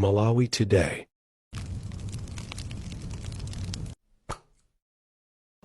Malawi Today.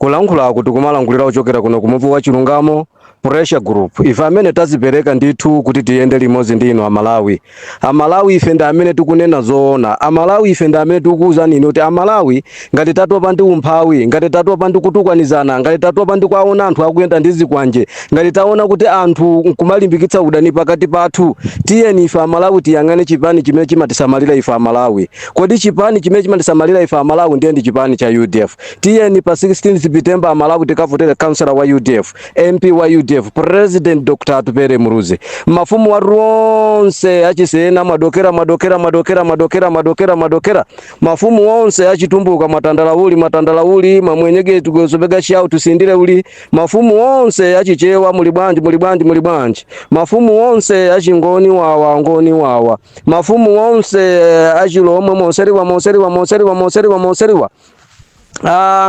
Kulankhula kuti kumalankhulira kuchokera kuno kumuvu wa chilungamo Pressure Group. Ife amene tazipereka ndithu kuti tiyende limodzi ndi inu Amalawi. Amalawi, ife ndi amene tikunena zoona. Amalawi, ife ndi amene tikukuwuzani inu kuti Amalawi, ngati tatopa ndi umphawi, ngati tatopa ndi kutukwanizana, ngati tatopa ndi kuwaona anthu akuyenda ndi zikwanje, ngati taona kuti anthu nkumalimbikitsa udani pakati pathu, tiyeni ife Amalawi tiyang'ane chipani chimene chimatisamalira ife Amalawi. Kodi chipani chimene chimatisamalira ife Amalawi ndiye ndi chipani cha UDF. Tiyeni pa 16 September, Amalawi, tikavotere kansala wa UDF, MP wa UDF, President Dr Atupele Muluzi. Mafumu watu onse achisena, mwadokera, mwadokera, mwadokera, mwadokera, mwadokera, mwadokera. Mafumu onse achitumbuka, mwatandalauli, mwatandalauli, mwamwenyeke, tukozopeka chiyawu, tusindire uli. Mafumu onse achichewa, muli bwanji? Muli bwanji? Muli bwanji? Mafumu onse achingoni, wawa ngoni wawa. Mafumu onse achilomwe, monseriwa, monseriwa, monseriwa, monseriwa, monseriwa.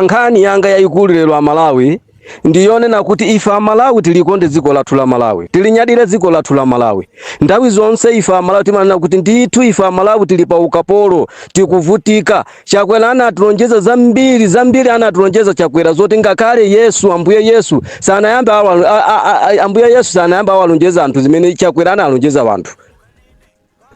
Nkhani yanga yayikulu lero, Amalawi, ndiyonena kuti ife Amalawi tilikonde dziko lathu la Malawi, tilinyadire dziko lathu la Malawi. Nthawi zonse ife Amalawi timanena kuti ndithu ife Amalawi tili pa ukapolo, tikuvutika. Chakwera anatilonjeza zambiri zambiri, anatilonjeza Chakwera zoti ngakhale Yesu, Ambuye Yesu sanayambe awa, Ambuye Yesu sanayambe awalonjeza anthu zimene Chakwera analonjeza wanthu.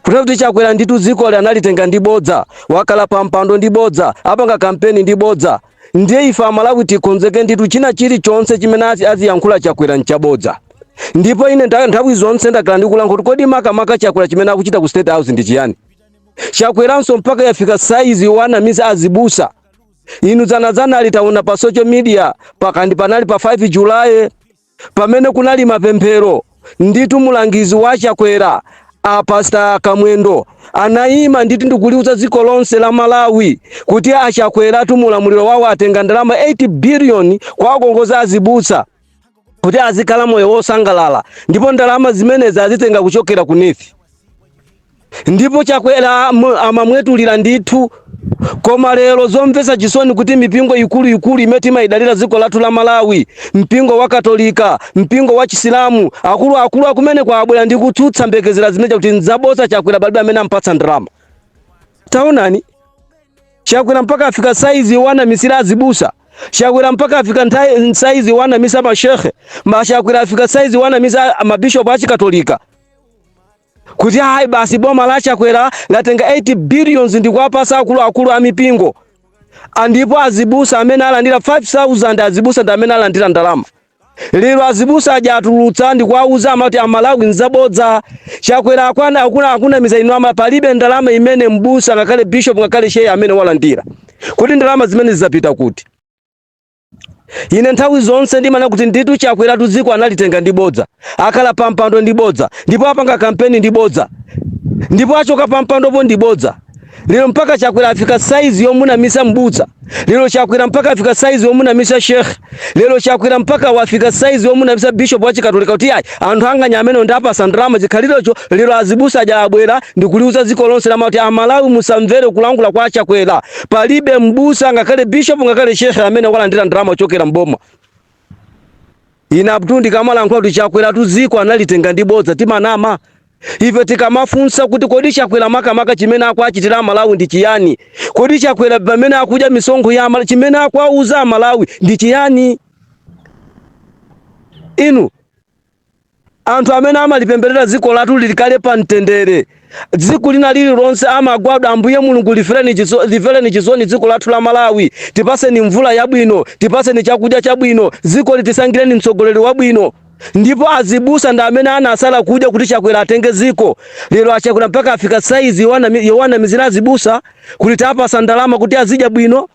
Kuti Chakwera ndithu dziko analitenga ndi bodza, wakhala pa mpando ndi bodza, apanga kampeni ndi bodza. Ndiye ife Amalawi tikonzeke ndithu, china chilichonse chimene aziyankhula Chakwera nchabodza. Ndipo ine nthawi zonse ndakhala ndikulankhula kuti kodi makamaka Chakwera chimene akuchita ku State House ndi chiyani? Chakweranso mpaka yafika saizi yowanamiza azibusa. Inu, dzanadzana alitaona pa social media pakandi panali pa 5 July pamene kunali mapemphero ndithu, mulangizi wa Chakwera, a Pastor Kamwendo, anayima ndithu ndikuliuza dziko lonse la Malawi kuti Achakweratu mulamuliro wawo atenga ndalama 8 billion kwakongoza azibusa kuti azikhala moyo wosangalala, ndipo ndalama zimenezi azitenga kuchokera ku NEEF. Ndipo Chakwera amamwetulira ndithu. Koma lero zomvetsa chisoni kuti mipingo ikuluikulu imene timayidalira dziko lathu la Malawi, mpingo wa Katolika, mpingo wa Chisilamu, akuluakulu akumene kwabwera ndi kutsutsa mbekezera zimene kuti nzabodza, Chakwera palibe amene ampatsa ndalama. Taonani, Chakwera mpaka afika saizi yowanamisira azibusa. Chakwera mpaka afika saizi yowanamisa mashehe. Machakwera afika saizi yowanamisa mabishopu achikatolika kuti hayi basi, boma la Chakwera latenga 8 billions ndikuwapasa akuluakulu a mipingo, andipo azibusa amene alandira 5000 azibusa ndi amene alandira ndalama. Lero azibusa aja atulutsa ndikuwauza amati, "Amalawi, nzabodza, Chakwera akwana akuna akunamiza inu ama palibe ndalama imene mbusa, ngakhale bishop, ngakhale shehe amene walandira." Kuti ndalama zimene zizapita kuti? Ine nthawi zonse ndimanena kuti ndithu Chakweratu dziko analitenga ndi bodza, akhala pa mpando ndi bodza, ndipo apanga kampeni ndi bodza, ndipo achoka pa mpandopo ndi bodza. Lero mpaka Chakwera afika saizi yomunamisa mbusa. Lero Chakwera mpaka afika saizi yomunamisa shekhe. Lero Chakwera mpaka wafika saizi yomunamisa bishop wa Chikatolika kuti ayi, anthu anganya amene ndapasa ndalama chikhalirecho. Lero azibusa aja abwera ndikuliuza dziko lonse lamati, "Amalawi, musamvere kulankhula kwa Chakwera, palibe mbusa, ngakhale bishop, ngakhale shekhe amene walandira ndalama kuchokera mboma." Ine Abdu ndikamalankhula kuti Chakwera tu dziko analitenga ndi bodza, timanama? Ife tikamafunsa kuti kodi Chakwera makamaka chimene akuachitira Amalawi ndi chiyani? Kodi Chakwera pamene akudya misonkho ya Amalawi, chimene akuauza Amalawi ndi chiyani? Inu anthu amene amalipemberera dziko lathu lilikale pa mtendere, dziko lina lililonse amagwada, "Ambuye Mulungu, limvereni chisoni dziko lathu la Malawi, tipaseni mvula yabwino, tipaseni chakudya chabwino, dziko litisangireni mtsogoleri wabwino." Ndipo azibusa ndi amene anasala kudya kuti Chakwera atenge dziko. Lero aChakwera mpaka afika saizi yowanamizira azibusa kuti tapasa ndalama kuti azidya bwino.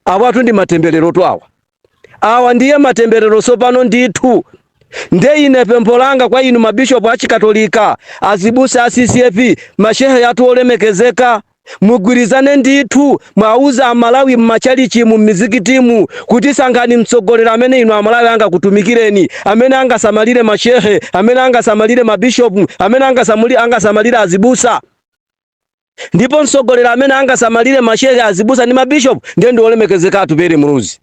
Awatu ndi matembererotu awa, awa ndiye matemberero tsopano ndithu. Nde ine pempho langa kwa inu mabishopu achikatolika, azibusa a CCAP, mashehe athu olemekezeka, mugwirizane ndithu, mwauza Amalawi mmachalichimu, mmizikitimu kuti sankhani mtsogoleri amene inu Amalawi angakutumikireni, amene angasamalire mashehe, amene angasamalire mabishopu, amene angasamalire azibusa. Ndipo mtsogoleri amene angasamalire mashehe, azibusa ndi mabishopu ndiye ndi olemekezeka Atupele Muluzi.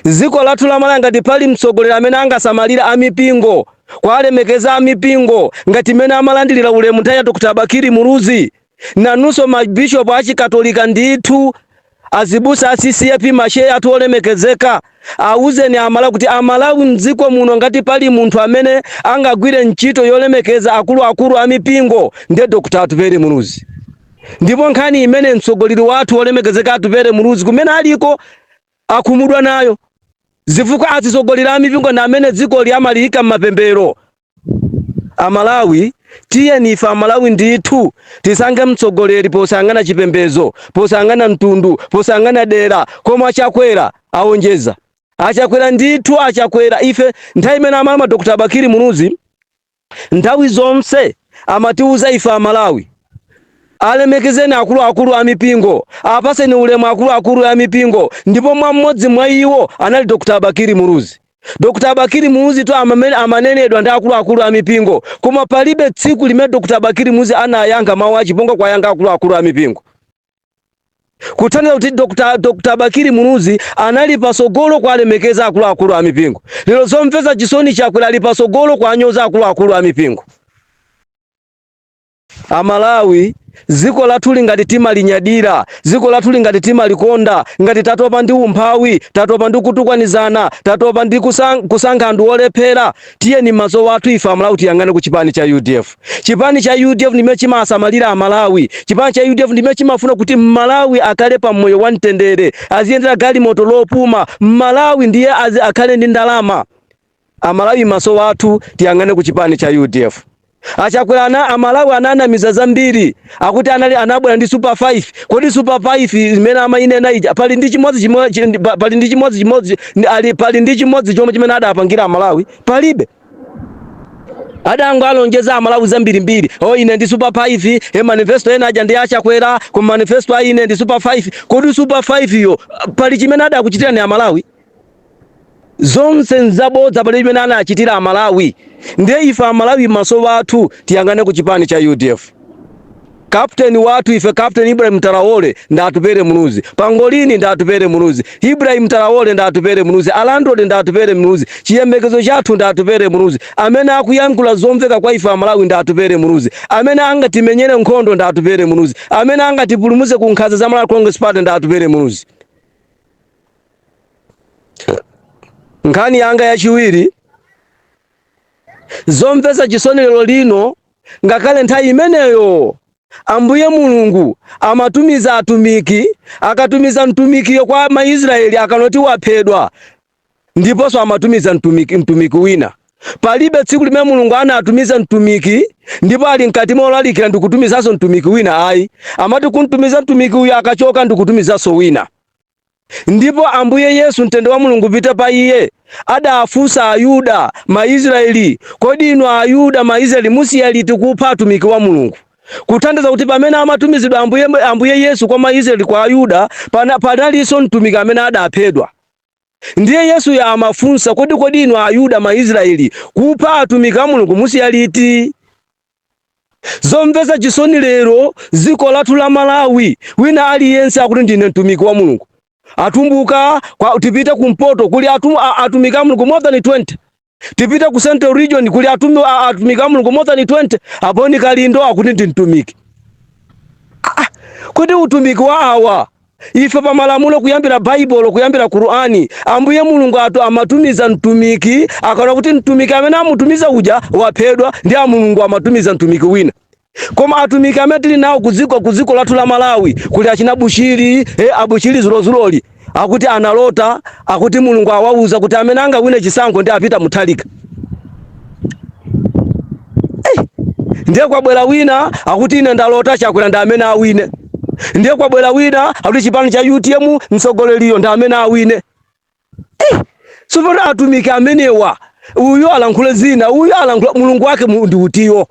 Dziko lathu la Malawi, ngati pali mtsogoleri amene angasamalire amipingo, kwalemekeza amipingo ngati mmene amalandirira ulemu nthawi ya Dr Bakili Muluzi. Nanunso mabishopu achikatolika ndithu, azibusa a CCAP, mashehe athu olemekezeka, awuzeni Amalawi kuti Amalawi mdziko muno ngati pali munthu amene angagwire ntchito yolemekeza akuluakulu a mipingo ndiye Dr. Atupele Muluzi. Ndipo nkhani imene mtsogoleri wathu wolemekezeka Atupele Muluzi kumene aliko akhumudwa nayo, zifukwa atsogoleri a mipingo ndi amene dzikoli amaliyika m'mapemphero. Amalawi, tiyeni ife Amalawi ndithu tisankhe mtsogoleri posayang'ana chipembedzo, posayang'ana mtundu, posayang'ana dera. Koma Chakwera awonjeza. Achakwera ndithu, achakwera, ife nthawi imene amalama Dr. Bakili Muluzi nthawi zonse amatiuza ife Amalawi, alemekezeni akuluakulu a mipingo, apaseni ulemu akuluakulu a mipingo, ndipo mwa mmodzi mwa iwo anali Dr. Bakili Muluzi. Dr. Bakili Muluzi to amanenedwa ndi akuluakulu a mipingo, koma palibe tsiku limene Dr. Bakili Muluzi anayankha mawu achipongwe kwayankha akuluakulu a mipingo, kuthandiza kuti Dr. Bakili Muluzi anali pasogolo kwalemekeza akuluakulu a mipingo. Lero zomvetsa chisoni, Chakwera ali pasogolo kwanyoza akuluakulu a mipingo. Amalawi, dziko lathu lingati timalinyadira, dziko lathu lingati timalikonda, ngati tatopa ndi umphawi, tatopa ndi kutukwanizana, tatopa ndi kusankha anthu olephera, tiyeni maso wathu ife Amalawi tiyang'ane ku chipani cha UDF. Chipani cha UDF ndimene chimasamalira Amalawi. Chipani cha UDF ndimene chimafuna kuti Mmalawi akhale pa moyo wa mtendere, aziyendera galimoto lopuma, Mmalawi ndiye akhale ndi ndalama. Amalawi, maso wathu tiyang'ane ku chipani cha UDF. Achakwera ana Amalawi ananamiza zambiri, akuti anali anabwera ndi Super 5. Kodi Super 5 imene amayinena ija pali ndi chimodzi pali ndi chimodzi chimodzi ali pali ndi chimodzi chomwe chimene adapangira Amalawi? Palibe. Adango alonjeza Amalawi zambirimbiri, o ine ndi Super 5, e manifesto ena aja ndi achakwera, ku manifesto a ine ndi Super 5. Kodi Super 5 yo pali chimene adakuchitira ni Amalawi? Zonse nzabodza, pali chimene anachitira Amalawi. Ndiye ife Amalawi maso wathu tiyang'ane ku chipani cha UDF. Captain wathu ife, Captain Ibrahim Traore ndi Atupele Muluzi, pangolini ndi Atupele Muluzi, Ibrahim Traore ndi Atupele Muluzi, alandrod ndi Atupele Muluzi, chiyembekezo chathu ndi Atupele Muluzi, amene akuyankhula zomveka kwa ife Amalawi ndi Atupele Muluzi, amene angatimenyere nkhondo ndi Atupele Muluzi, amene angatipulumutse ku nkhanza za Malawi Congress Party ndi Atupele Muluzi. Nkhani yanga yachiwiri, zomvetsa chisoni lero lino, ngakhale nthawi imeneyo Ambuye Mulungu amatumiza atumiki, akatumiza mtumikiyo kwa Maisraeli akanoti waphedwa, ndiponso amatumiza mtumiki wina. Palibe tsiku limene Mulungu anatumiza mtumiki ndipo ali mkati molalikira ndikutumizanso mtumiki wina, ayi. Amati kumtumiza mtumiki uyu, akachoka ndikutumizanso wina. Ndipo Ambuye Yesu, mtendere wa Mulungu upite pa iye, adafunsa Ayuda, Maisraeli, kodi inu Ayuda, Maisraeli, musiya liti kupha atumiki wa Mulungu? Kuthandiza kuti pamene amatumizidwa Ambuye Yesu kwa Maisraeli, kwa Ayuda, panalinso mtumiki amene adaphedwa. Ndiye Yesu ya amafunsa, kodi inu Ayuda, Maisraeli, kupha atumiki a Mulungu musiya liti? Zomvetsa chisoni lero dziko lathu la Malawi, wina aliyense akuti ndine mtumiki wa Mulungu. Atumbuka tipite kumpoto kuli atumiki a Mulungu more than 20. Tipite ku Central Region kuli atumiki a Mulungu more than 20. Aponi Kalindo akuti ndi mtumiki. Kodi utumiki wa awa, ife pa malamulo kuyambira Baibulo, kuyambira Qur'ani, Ambuye Mulungu atu amatumiza mtumiki akaona kuti mtumiki amene amutumiza uja waphedwa, ndi a Mulungu amatumiza mtumiki wina. Koma atumiki amene tili nawo kudziko lathu la Malawi, kuli achina Bushiri, abushiri zulozuloli akuti analota, akuti Mulungu awauza kuti amene angawine chisankho ndi apita Mutharika. Ndiye kwabwera wina akuti ine ndalota Chakwera ndi amene awine. Ndiye kwabwera wina akuti chipani cha UTM mtsogoleriyo ndi amene awine. Tsopano atumiki amenewa, uyu alankhule zina, uyu alankhula, Mulungu wake ndi utiyo?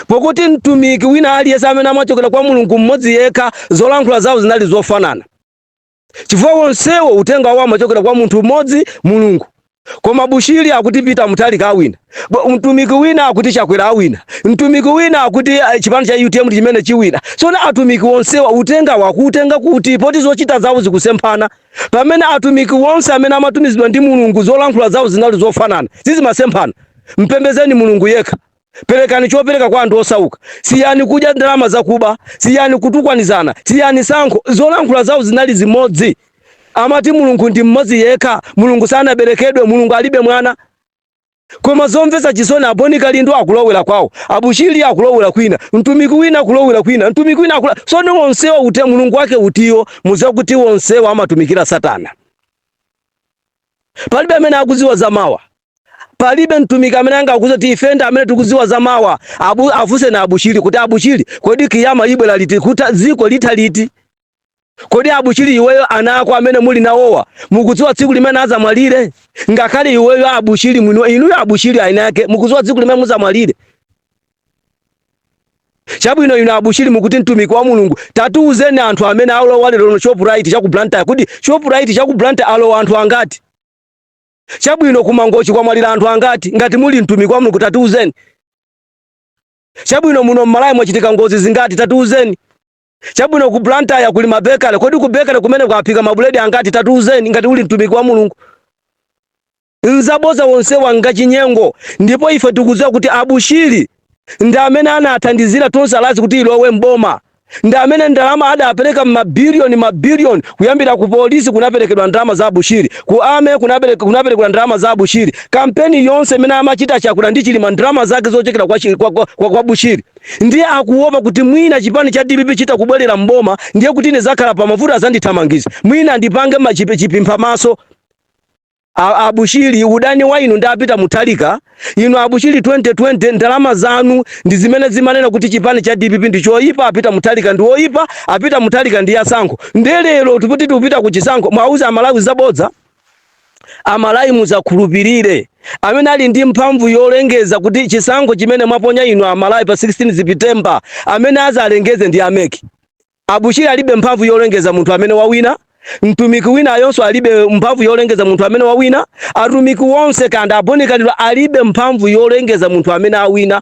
Pokuti mtumiki wina aliyense amene amachokera kwa Mulungu mmodzi yekha, zolankhula zawo zinali zofanana, chifukwa wonsewo uthenga wawo amachokera kwa munthu mmodzi, Mulungu. Koma Bushiri akuti Peter Mutharika awina, mtumiki wina akuti Chakwera awina, mtumiki wina akuti chipani cha UTM ndi chimene chiwina. Tsono atumiki wonsewa uthenga wakuutenga kuti, poti zochita zawo zikusemphana? Pamene atumiki wonse amene amatumizidwa ndi Mulungu, zolankhula zawo zinali zofanana, sizimasemphana. Mpembezeni Mulungu yekha. Perekani chopereka kwa anthu osauka. Siyani kudya ndalama zakuba. Siyani kutukwanizana. Siyani sankho. Zolankhula zawo zinali zimodzi. Amati Mulungu ndi mmodzi yekha. Mulungu sanaberekedwe. Mulungu alibe mwana. Koma zomvetsa chisoni, a Bon Kalindo akulowera kwawo, abushiri akulowera kwina, mtumiki wina akulowera kwina, mtumiki wina akula sono onsewa ute Mulungu wake utiyo? Muziwa kuti onsewa amatumikira Satana. Palibe amene akuziwa za mawa. Palibe mtumiki amene angakuuze kuti ife ndi amene tikuziwa za mawa. Abu afuse na abushiri kuti, "Abushiri, kodi kiyama ibwera liti? Kuti dziko litha liti?" Kodi abushiri, iweyo, ana ako amene muli nawowa, mukudziwa tsiku limene azamwalire? Ngakhale iweyo abushiri mwino, inuyo abushiri aina yake, mukudziwa tsiku limene muzamwalire? Chabwino, inu abushiri mukuti mtumiki wa Mulungu, tatiuzeni anthu amene alowa lero no Shoprite chaku Blantyre. Kuti Shoprite chaku Blantyre alowa anthu angati? Chabwino, kumangochi kwamwalira anthu angati? Ngati muli mtumiki wa Mulungu, tatiuzeni. Chabwino, muno mmalawi mwachitika ngozi zingati? Tatiuzeni. Chabwino, ku Blantyre kuli mabekale. Kodi ku bekale kumene kwaphika mabuledi angati? Tatiuzeni ngati uli mtumiki wa Mulungu. Nzaboza wonsewa, ngachinyengo. Ndipo ife tikudziwa kuti abushiri ndi amene anathandizira Tonse Alliance kuti ilowe mboma, ndi amene ndalama adapereka mabiliyoni mabiliyoni. Kuyambira ku polisi kunaperekedwa ndalama za abushiri, ku army kunaperekedwa ndalama za abushiri, kampeni yonse imene amachita Chakwera ndi Chilima, ndalama zake zochokera kwa bushiri. Ndiye akuopa kuti mwina chipani cha DPP chita kubwerera mboma, ndiye kuti ine zakhala pa mavuto, azandithamangisa, mwina ndipange chipimpha maso. Abushiri, udani wa inu ndi a Peter Mutharika. Inu abushiri, 2020 ndalama zanu ndi zimene zimanena kuti chipani cha DPP ndi choyipa, a Peter Mutharika ndi woyipa, a Peter Mutharika ndi asankho. Ndiye lero tikuti tikupita ku chisankho, mwauza Amalawi zabodza. Amalawi, muzakhulupirire amene ali ndi mphamvu yolengeza kuti chisankho chimene mwaponya inu Amalawi pa 16 September, amene azalengeze ndi a MEC. Abushiri alibe mphamvu yolengeza munthu amene wawina. Mtumiki wina ayonso alibe mphamvu yolengeza munthu amene wawina. Atumiki wonse kanda a Bon Kalindo alibe mphamvu yolengeza munthu amene awina.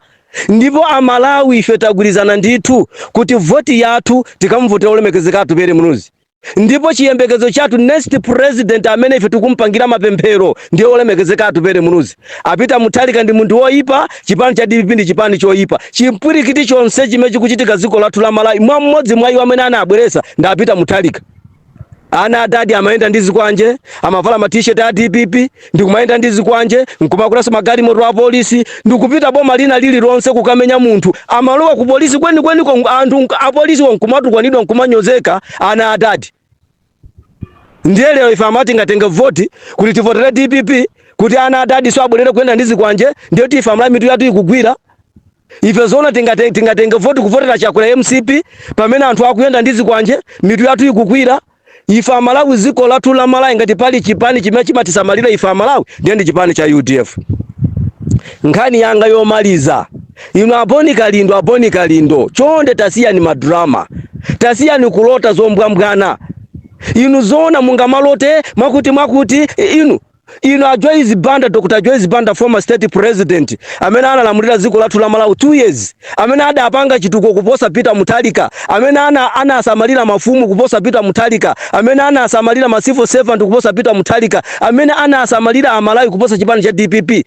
Ndipo Amalawi ife tagwirizana ndithu kuti voti yathu tikamuvotera olemekezeka Atupele Muluzi. Ndipo chiyembekezo chathu, next president amene ife tikumpangira mapemphero, ndiye olemekezeka Atupele Muluzi. A Peter Mutharika ndi munthu woyipa. Chipani cha DPP ndi chipani choyipa. Chimpwirikiti chonse chimene chikuchitika dziko lathu la Malawi, mwa mmodzi mwa iwo amene anabweretsa ndi a Peter Mutharika. Ana adadi amayenda ndi zikwanje, amavala ma T-shirt a DPP ndikumayenda ndi zikwanje, nkumakulanso magalimoto a polisi, ndikupita boma lina lililonse kukamenya munthu. Amalowa ku polisi kwenikweniko, anthu apolisi nkumatukwanidwa, nkumanyozeka ana adadi. Ndiye lero ife amati ngatenge voti kuti tivotere DPP kuti ana adadi so abwerere kuyenda ndi zikwanje? Ndiye kuti ife amalawi mitu yathu ikugwira. Ife zoona tingatenge voti kuvotera Chakwera, MCP, pamene anthu akuyenda ndi zikwanje? Mitu yathu ikugwira. Ife Amalawi, dziko lathu la Malawi, ngati pali chipani chimene chimatisamalira ife Amalawi, ndiye ndi chipani cha UDF. Nkhani yanga yomaliza, inu a Bon Kalindo, a Bon Kalindo, chonde tasiyani madrama, tasiyani kulota zombwambwana. Inu zoona mungamalote mwakuti mwakuti? Inu a Joyce Banda, Dr Joyce Banda, former state president amene analamulira dziko lathu la Malawi 2 years, amene adapanga chitukuko kuposa Peter Mutharika, amene anasamalira mafumu kuposa Peter Mutharika, amene anasamalira ma civil servant kuposa Peter Mutharika, amene anasamalira Amalawi kuposa chipani cha DPP.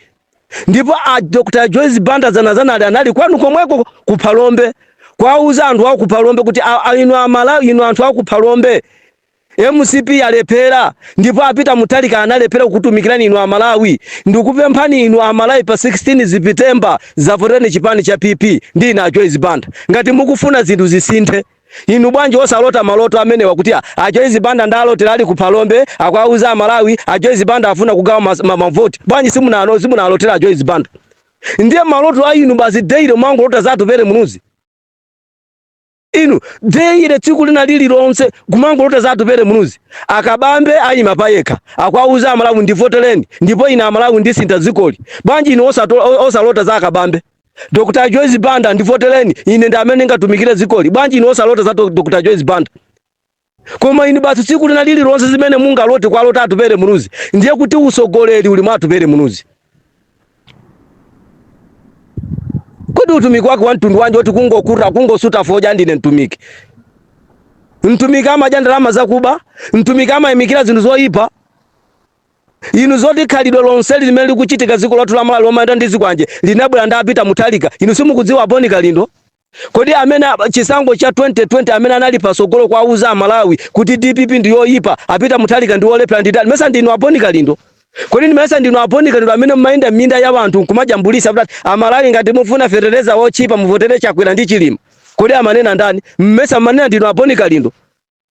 Ndipo a Dr Joyce Banda zanazanali anali kwanu komweko ku Phalombe, kwauza anthu aku Phalombe kuti, "Inu Amalawi, inu anthu aku Phalombe, MCP yalephera ndipo a Peter Mutharika analephera kukutumikirani inu Amalawi. Ndikupemphani inu Amalawi, pa 16 September zavotereni chipani cha PP ndi ine a Joyce Banda ngati mukufuna zinthu zisinthe." Inu bwanji osalota maloto amenewa kuti a Joyce Banda ndalotera ali ku Phalombe akuauza Amalawi, a Joyce Banda afuna kugawa mavoti? Bwanji simunalotera a Joyce Banda? Ndiye maloto a inu basi daily mangolota za Atupele Muluzi. Inu daily, tsiku lina lililonse kumangolota za Atupele Muluzi. Akabambe ayima payekha akuauza Amalawi, "Ndivotereni ndipo ine Amalawi ndisintha dzikoli." Bwanji inu osalota za Akabambe? "Dr Joyce Banda, ndivotereni, ine ndi amene ndingatumikire dzikoli." Bwanji inu osalota za Dr Joyce Banda? Koma inu basi tsiku lina lililonse zimene mungalote kwalota Atupele Muluzi. Ndiye kuti usogoleri uli mwa Atupele Muluzi? Kodi utumiki wake wa mtundu wanji oti kungokura, kungosuta fodya, "Ndine mtumiki"? Mtumiki amadya ndalama zakuba? Mtumiki amayimikira zinthu zoyipa? Inu, zoti khalidwe lonseli limene likuchitika dziko lathu la Malawi lomayenda ndi zikwanje linabwera ndi a Peter Mutharika, inu simukudziwa, Boni Kalindo? Kodi amene chisankho cha 2020 amene anali pasogolo kuwauza Amalawi kuti DPP ndi yoyipa, a Peter Mutharika ndi wolephera, ndi ndani? Mesa ndinu, a Boni Kalindo? Kodi ndimesa ndinu, a Boni Kalindo, amene mmayenda m'minda ya anthu nkumajambulisa kuti Amalawi, ngati mufuna fetereza wochipa, muvotere Chakwera ndi Chilima? Kodi amanena ndani? Mmesa mmanena ndinu, a Boni Kalindo?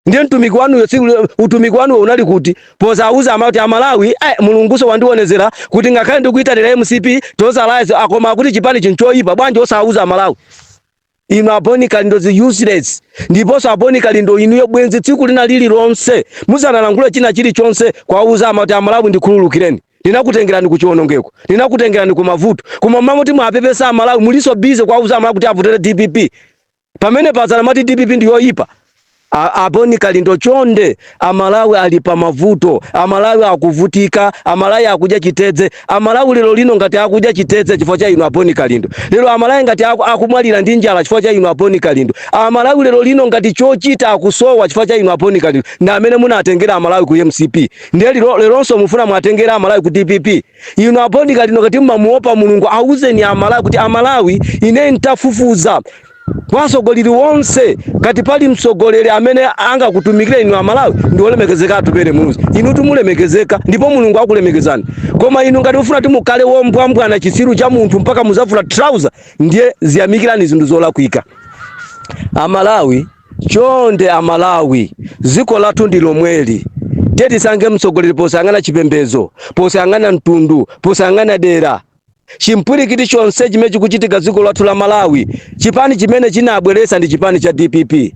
Ndiye mtumiki wanuyo, tsiku utumiki wanuyo unali kuti posauza amati Amalawi, Mulunguso wandionezera kuti ngakhale ndikuyitanira MCP Tonse Alliance, akoma akuti chipani chinchoyipa bwanji? Osauza Amalawi inu, a Boni Kalindo, zi useless. Ndiponso, a Boni Kalindo, inuyo bwenzi tsiku lina lililonse musanalankhule china chilichonse kwauza amati Amalawi, ndikhululukireni, ndinakutengerani ku chiwonongeko, ndinakutengerani ku mavuto. Koma mmamoti mwapepesa Amalawi, muliso busy kwauza Amalawi kuti avotere DPP, pamene pazana mati DPP ndi yoyipa. A Boni Kalindo, chonde, Amalawi ali pa mavuto, Amalawi akuvutika, Amalawi akudya chitedze. Amalawi lero lino ngati akudya chitedze chifukwa cha inu, a Boni Kalindo. Lero Amalawi ngati akumwalira ndi njala chifukwa cha inu, a Boni Kalindo. Amalawi lero lino ngati chochita akusowa chifukwa cha inu, a Boni Kalindo. Ndi amene munatengera Amalawi ku MCP, ndiye leronso mufuna mwatengera Amalawi ku DPP. Inu, a Boni Kalindo, ngati mmamuopa Mulungu, auzeni Amalawi kuti Amalawi, ine ntafufuza kwa atsogoleri wonse, ngati pali mtsogoleri amene angakutumikire inu Amalawi, ndi olemekezeka Atupele Muluzi. Inu tumulemekezeka ndipo Mulungu akulemekezani. Koma inu ngati mufuna timukhale wombwambwana, chitsiru cha munthu, mpaka muzavula trouser, ndiye ziyamikirani zinthu zolakwika. Amalawi, chonde, Amalawi, dziko lathu ndi lomweli. Tiye tisankhe mtsogoleri posayang'ana chipembedzo, posayang'ana mtundu, posayang'ana dera. Chimpwirikiti chonse chimene chikuchitika dziko lathu la Malawi, chipani chimene chinabweretsa ndi chipani cha DPP.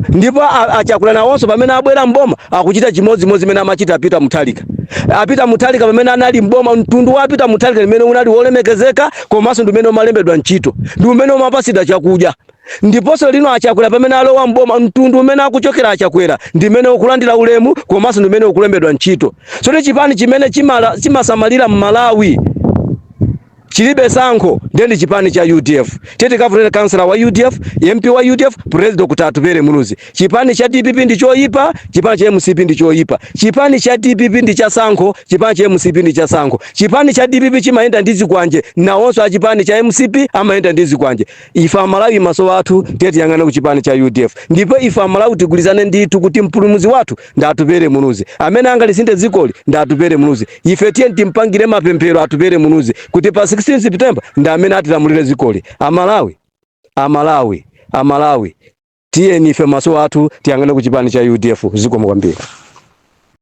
Ndipo aChakwera nawonso pamene abwera mboma akuchita chimodzimodzi zimene amachita a Peter Mutharika. A Peter Mutharika pamene anali mboma, mtundu wa Peter Mutharika limene unali wolemekezeka, komanso ndi umene umalembedwa ntchito, ndi umene umapasidwa chakudya. Ndiponso lino aChakwera pamene alowa mboma, mtundu umene akuchokera aChakwera ndi umene ukulandira ulemu, komanso ndi umene ukulembedwa ntchito. Tsono chipani chimene chimasamalira Mmalawi, chilibe sankho, ndiye ndi chipani cha UDF. Tiye tikavotera kansala wa UDF, MP wa UDF, President kuti Atupele Muluzi. Chipani cha DPP ndi choyipa, chipani cha MCP ndi choyipa. Chipani cha DPP ndi cha sankho, chipani cha MCP ndi cha sankho. Chipani cha DPP chimayenda ndi zikwanje, nawonso a chipani cha MCP amayenda ndi zikwanje. Ife Amalawi, maso athu tiye tiyang'ane ku chipani cha UDF. Ndipo ife Amalawi tigwirizane ndithu kuti mpulumutsi wathu ndi Atupele Muluzi. Amene angalisinthe dzikoli ndi Atupele Muluzi. Ife tiye timpangire mapemphero Atupele Muluzi kuti pa 16 September ndi amene atilamulire dzikoli. Amalawi, Amalawi, Amalawi, tiyeni ife maso athu tiyang'ane ku chipani cha UDF. Zikomo kwambiri.